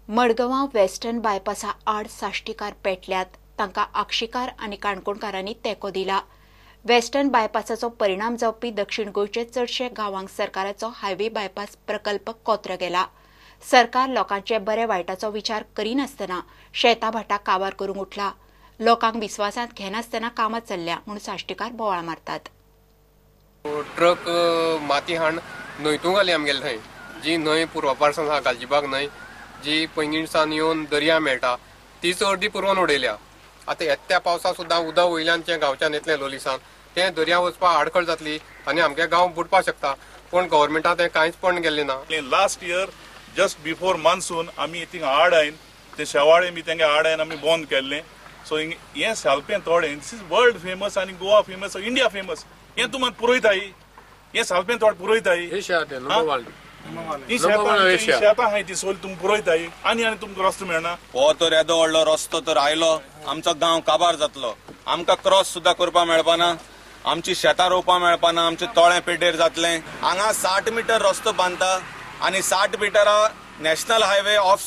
मडगांवां वेस्टर्न बायपासा आड साश्टीकार पेटल्यात. तांकां आक्षीकार आनी काणकोणकारांनी तेंको दिला. वेस्टर्न बायपासाचो परिणाम जावपी दक्षिण गोंयचे चडशे गांवांक सरकाराचो हायवे बायपास प्रकल्प कोत्र गेला. सरकार लोकांचे बरे वायटाचो विचार करिनासतना शेतां भाटां काबार करूंक उठला. लोकांक विस्वासांत घेनासतना कामां चल्ल्या म्हूण साश्टीकार बोवाळ मारतात. ट्रक माती हाण न्हंयतूं घाली आमगेले थंय, जी न्हंय पुर्वापारसान आसा गालजीबाग न्हंय, जी पैंगीणसान येवन दर्या मेळटा तीच अर्दी पुरवून उडयल्या. आतां येत्या पावसा सुद्दां उदक वयल्यान जें गांवच्यान येतलें लोलीसान तें दर्या वचपाक आडखळ जातली आनी आमगे गांव बुडपाक शकता. पूण गव्हर्मेंटान तें कांयच पडून गेल्लें ना. Last year just before monsoon आमी थिंगा आड आयन ते शेवाळे बी तेंगे आड आयन आमी बंद केल्लें. सो हें सालपें थोडें this is world famous आनी गोवा फेमस, इंडिया फेमस. हें तुमकां पुरयताय, हें सालपें थोडें पुरयताय, ही शेतां आहाय ती सोल तुमकां पुरयताय आनी आनी तुमकां रस्तो मेळना. हो तर येदो व्हडलो रस्तो तर आयलो, आमचो गांव काबार जातलो. आमकां क्रॉस सुद्दां करपाक मेळपाना, आमची शेतां रोवपाक मेळपाना, आमचे तोळें पेड्डेर जातलें. हांगा 60 मिटर रस्तो बांदता आनी 60 मिटरा नॅशनल हायवे ऑफ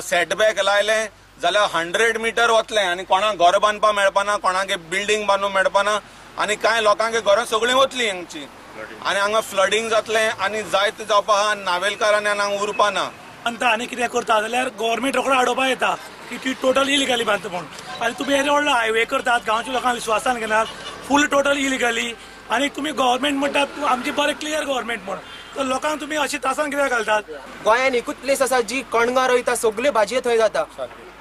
सेटबॅक लायलें जाल्यार 100 मिटर वतलें आनी कोणाक घर बांदपाक मेळपाना, कोणाक बिल्डींग बांदूंक मेळपाना आनी कांय लोकांक घरां सगळीं वतलीं हांगची आनी हांगा फ्लडींग जातलें आनी जायते जावपा आहा. नावेलकारांनी हांगा उरपा ना. बांदता आनी कितें करता जाल्यार गव्हर्मेंट रोकडो आडोवपाक येता की ती टोटल इलिगली बांदता म्हूण. आनी तुमी येदो व्हडलो हायवे करतात, गांवच्या लोकांक विश्वासान घेनात, फूल टोटल इलिगली. आनी तुमी गव्हर्मेंट म्हणटात आमची बरें क्लियर गव्हर्मेंट म्हूण, तर लोकांक तुमी अशी तासान कित्याक घालतात? गोंयान एकूच प्लेस आसा जी कणगां रोयता, सगल्यो भाजयो थंय जाता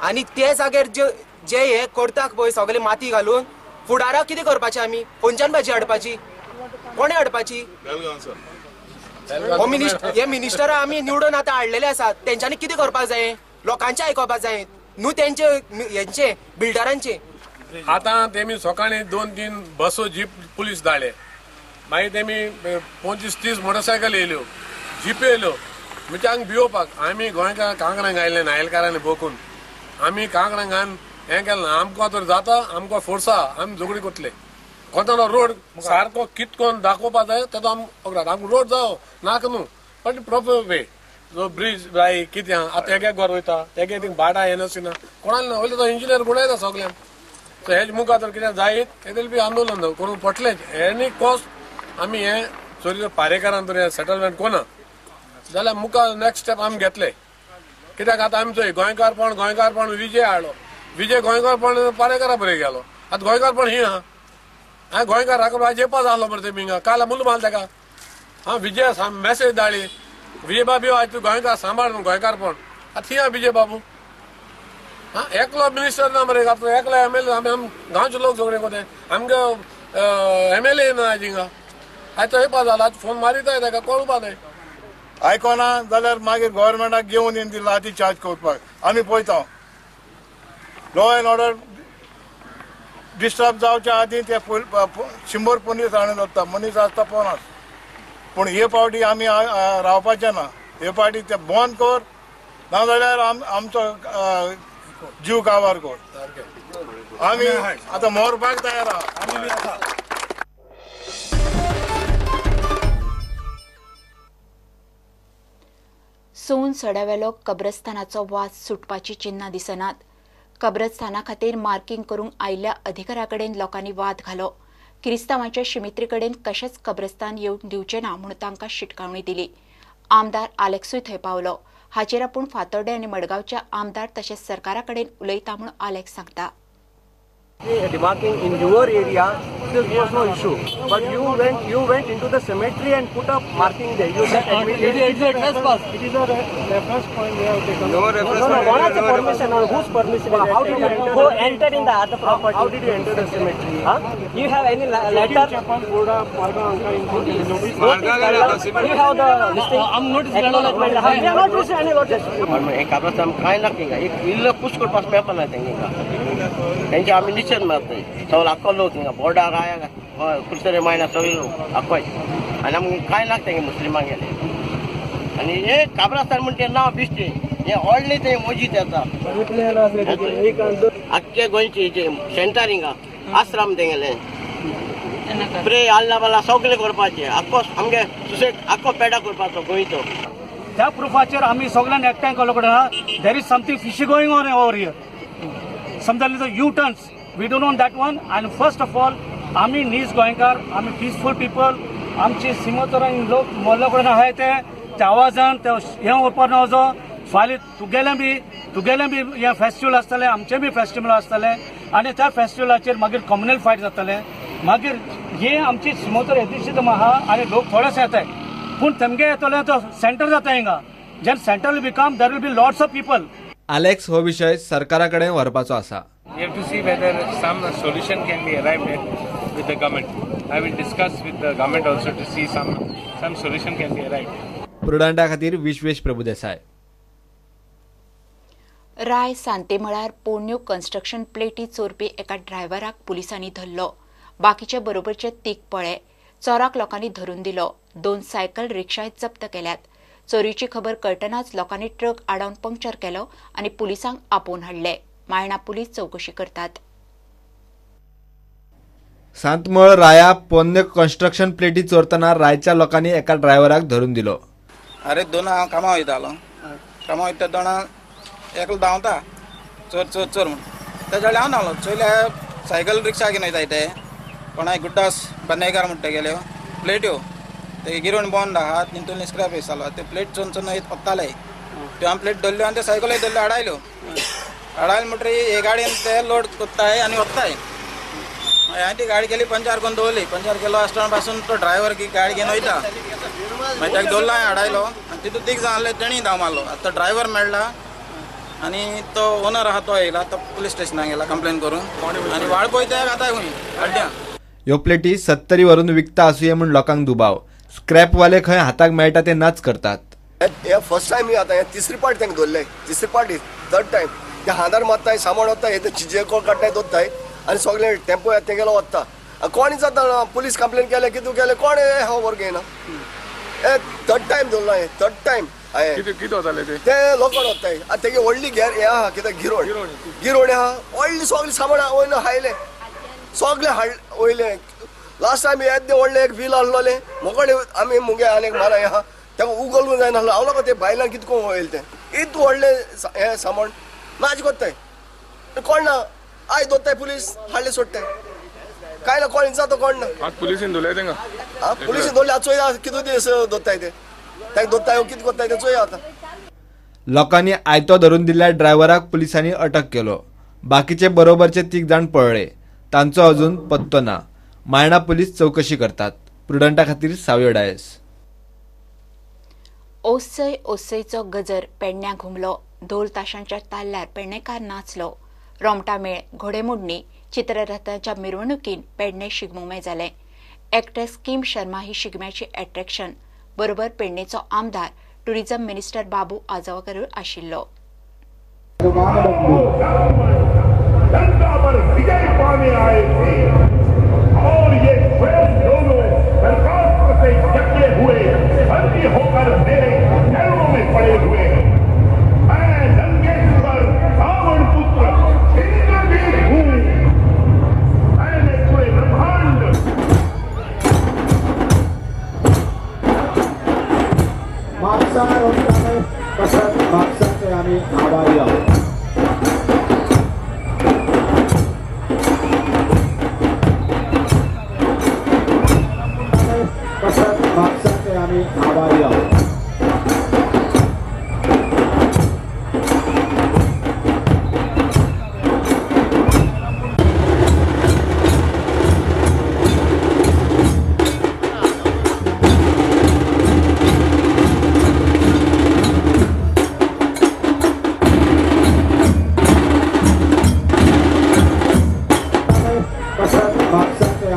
आनी ते जाग्यार जे जे हे करता पळय सगळे माती घालून, फुडाराक कितें करपाचें आमी? खंयच्यान भाजी हाडपाची, कोणें हाडपाची? हो मिनिस्टर, हे मिनिस्टरां आमी निवडून आतां हाडलेले आसात, तेंच्यांनी कितें करपाक जाय? लोकांचें आयकोपाक जाय न्हू तेंचे हेंचे बिल्डरांचे. आतां तेमी सकाळीं 2-3 बसो जीप पुलीस धाडले, मागीर तेमी 25-30 मोटरसायकल येयल्यो, जिपे येयल्यो. म्हणजे हांगा भियोवपाक आमी गोंयकार कांकणां घायले नायलकारांनी बोकून आमी कांकणां घालून हें केलें ना. आमकां तर जाता, आमकां फोर्सा, आमी झगडी करतले. कोतानो रोड सारको कितकोन दाखोवपा जाय तेजो आम अपराध. आमकां रोड जावो नाका न्हू, बट प्रोपर वे जो ब्रिज जाय कितें आहा. आतां एक घर वयता, एक थिंग भाटां हें ना कोणाक ना, वयले तो इंजिनियर गुणयता सगल्यांक. सो हेज मुखार तर कितें जायत तेजेर बी आंदोलन करूंक पडटलेंच. एनी कॉस्ट आमी हें चोरी पारेकारान तर हें सेटलमेंट कोना जाल्यार मुखार नेक्स्ट स्टेप आमी घेतले. कित्याक आतां आमचो गोंयकारपण, गोंयकारपण विजय हाडलो, विजय गोंयकारपण पारेकारा बरें गेलो. आतां गोंयकारपण ही आहा, हांवें गोंयकार राखो जेपा जालो मरे तेमी हिंगा काल मुल्ल मारले तेका. हां विजय मॅसेज धाडली, विजय बाबू आयज तूं गोंयकार सांबाळ न्हू गोंयकारपण. आतां ही आहा विजय बाबू. हां एकलो मिनिस्टर ना मरे, आतां एकलो एम एल ए, आमी आम गांवचे लोक सगळे कोते आमगे एम एल ए ना आयज हिंगा. आयज तो येवपा जाला, आयज फोन मारीत तेका कळपा जाय. आयकोना जाल्यार मागीर गव्हर्मेंटाक घेवन येवन ती लाठी चार्ज करपाक आमी पळयता. लॉ एंड ऑर्डर डिस्टर्ब जावच्या आदीं ते 100 पुलीस हाडून दवरता, मनीस आसता 50. पूण हे फावटी आमी रावपाचें ना. हे फावटी ते बंद कर, नाजाल्यार आमचो जीव काबार कर. आमी आतां मरपाक तयार आहा. सोन सड्यावेलो कब्रस्तानाचो वाद सुटपाची चिन्हां दिसनात. कब्रस्ताना खातीर मार्किंग करूंक आयिल्ल्या अधिकाऱ्या कडेन लोकांनी वाद घालो. किरिस्तांवांच्या शिमित्री कडेन कशेंच कब्रस्तान येवंक दिवचें ना म्हूण तांकां शिटकावणी दिली. आमदार आलेक्सूय थंय पावलो. हाचेर आपूण फातोर्डे आनी मडगांवच्या आमदार तशेंच सरकारा कडेन उलयता म्हूण आलेक्स सांगता. Demarking in your area, this was no issue. But you went into the cemetery and put up marking there. You said it is a trespass. It is a reference point. We have taken. No reference. No, no, no. Permission or whose permission? How did you enter? Who entered in the other property? How did you enter the cemetery? Huh? You have any letter? You have the listing? I'm notice. Acknowledgement. We have not received any notice. काब्रस्तान काय ना थिंगा एक इल्लो push करपाक मेळपा ना तेंका. तेंचे आमी निशेध मारताय सगळे आख्खो लोक हिंगा बोर्डार आया कुर्सरे मायना सगळे लोक आख्खोय आनी आमकां कांय ना तेंगे मुस्लिमांक गेले. आनी हे काब्रस्तान म्हण तें नांव बिश्टें हें व्हडलें तें मजीद येता आख्खे गोंयचे सेंटर हिंगा आश्रम तेंगेले प्रे आल्ला बाल्ला सगळें करपाचें आख्खो आमगे सुसेग आख्खो पेडा करपाचो गोंयचो. त्या प्रुफाचेर आमी सगळ्यांनी एकठांय केल्लो कडेन आहा. There is something fishy going on over here. समजले? U turns we don't know that one. आनी फर्स्ट ऑफ ऑल आमी नीज गोंयकार, आमी पिसफूल पिपल. आमची सिमोतरान लोक मोल्लो कडेन आहाय ते त्या आवाजान ते हें उरपाक ना वचो. फाल्यां तुगेलें बी हें फेस्टिवल आसतलें, आमचें बी फेस्टिवल आसतलें आनी त्या फेस्टिवलाचेर मागीर कम्युनल फायट जातलें. मागीर हे आमची सिमोतर एदिशीत आहा आनी लोक थोडेशे येताय, पूण तेमगे येतले तो सेंटर जाता हिंगा. जेन्ना centre will become there will be lots of people. Alex हो विशय सरकारा कडेन व्हरपाचो आसा. We have to see whether some solution can be arrived at with the government. I will discuss with the government also to see some solution can be arrived. प्रुडंटा खातीर विश्वेश प्रभुदेसाय. राय सांते मळार पोरण्यो construction प्लेटी चोरपी एका ड्रायव्हराक पुलिसांनी धरलो. बाकीचे बरोबरचे तीग पळे. चोराक लोकांनी धरून दिलो. 2 सायकल रिक्षाय जप्त केल्यात. चोरीची खबर कळटनाच लोकांनी ट्रक आडावन पंक्चर केलो आनी पुलिसांक आपोवन हाडले. मायणा पुलीस चवकशी करतात. सांतमळ राया पोन्ने कन्स्ट्रक्शन प्लेटी चोरतना रायच्या लोकांनी एका ड्रायव्हराक धरून दिलो. अरे दोन हांव कामां वयतालो, कामां वयता दोना एकलो धांवता चोर चोर चोर म्हूण. तेज्या वेळार हांव धांवलो, चोयल्या सायकल रिक्षा घेवन वयताय ते कोणाय गुड्डास बन्नेकार म्हणटा गेल्यो प्लेट्यो ते गिरोण बंद आहा तितून स्क्रॅप दिसतालो. ते प्लेट चोन चोन वताले, त्यो हांवें प्लेट धरल्यो आनी ते सायकलय धरल्यो, आडायल्यो. आडायल्यो म्हणटकीर हे गाडयेन ते लोड कोत्ताय आनी वत्ताय. हांवें ती गाडी केली पंचार करून दवरली. पंचार केलो आसतना पासून तो ड्रायव्हर की गाडी घेवन वयता, मागीर ताका दवरलो हांवें आडायलो आनी तितून तीग जाण आहले तेणीय धांव मारलो. आतां ड्रायव्हर मेळ्ळा आनी तो ओनर आहा तो येयला, तो पुलीस स्टेशनाक गेला कंप्लेन करून आनी वाळपय ते घाताय खंय खड्ड्यां. ह्यो प्लेटी 70 व्हरून विकता आसुये म्हूण लोकांक दुबाव. स्क्रॅपवाले खंय हाताक मेळटा ते नाच करतात. हे फर्स्ट टायम आतां हे तिसरी पार्टी तांकां दवरले, तिसरी पार्टी थर्ड टायम ते हातार मारताय, सामान वताय, हे चिजे कोण काडटाय दोत्ताय आनी सगळे टेम्पो येता तेगेलो वता. कोण जाता पुलीस कंप्लेन केले कितें केलें कोण हांव वर घेयना. हे थर्ड टायम दवरला, हे थर्ड टायम कितें वताले ते लोकण वताय. आनी तेगे व्हडली घेर हें आहा कितें गिरोण, गिरोण आहा व्हडली सगळें सामान वयलें हायलें सगळें हाड वयलें. लास्ट टायम येद्दें व्हडलें एक व्हील आहलोलें मोकडे आमी मुगे आनी एक मारा आहा ताका उगोलूंक जायना आसलो. हांव लोक ते बायलांक कितें करून वयलें तें इतलें व्हडलें हें सामान नाच कोत्ताय कोण ना. आयज दोत्ताय पुलीस हाडले सोडटाय, कांय ना कोण जाता कोण ना. पुलिसीन धरले तांकां, पुलिसीन धरले. आतां चोया कितें दीस दोत्ताय ते, तांकां दोत्ताय कितें कोत्ताय तें चोया आतां. लोकांनी आयतो धरून दिल्ल्या ड्रायव्हराक पुलिसांनी अटक केलो. बाकीचे बरोबरचे 3 जाण पळ्ळे, तांचो अजून पत्तो ना. मायणा पुलीस चवकशी करतात. प्रुडंटा खातीर सावयो डायस. ओसय ओसयचो गजर पेडण्या घुमलो. ढोल ताशांच्या ताल्ल्यार पेडणेकार नाचलो. रोमटामेळ, घोडेमोडणी, चित्ररथाच्या मिरवणुकीन पेडणे शिगमोमें जालें. एक्ट्रेस किम शर्मा ही शिगम्याची एट्रॅक्शन. बरोबर पेडणेचो आमदार टुरिझम मिनिस्टर बाबू आजगांवकर आशिल्लो. और ये स्वयं दोनों बर्खास्त से जकड़े हुए बंदी होकर मेरे चरणों में पड़े हुए हैं. मैं लंकेश्वर रावण पुत्र इंद्रजीत हूँ. मैंने पूरे ब्रह्मांड म्हापसाचे आमी आभारी आहोत.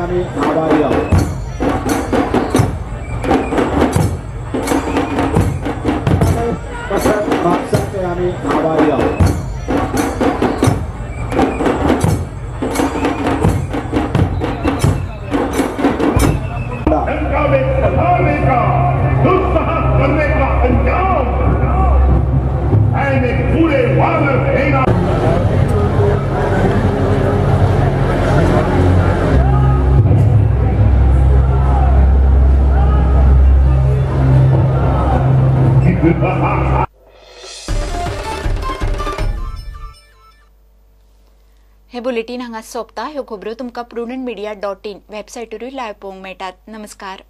आमी आभारी आहोत. म्हापसाचे आमी आभारी आहोत. आमी आभारी आहोत. लंका में पधारने का दुस्साहस करने का अंजाम मैंने पूरे वानर सेना हे बुलेटीन हांगा सोंपता. ह्यो खबरो तुमकां prudent media dot in वेबसायटीरूय live पळोवंक मेळटात. नमस्कार.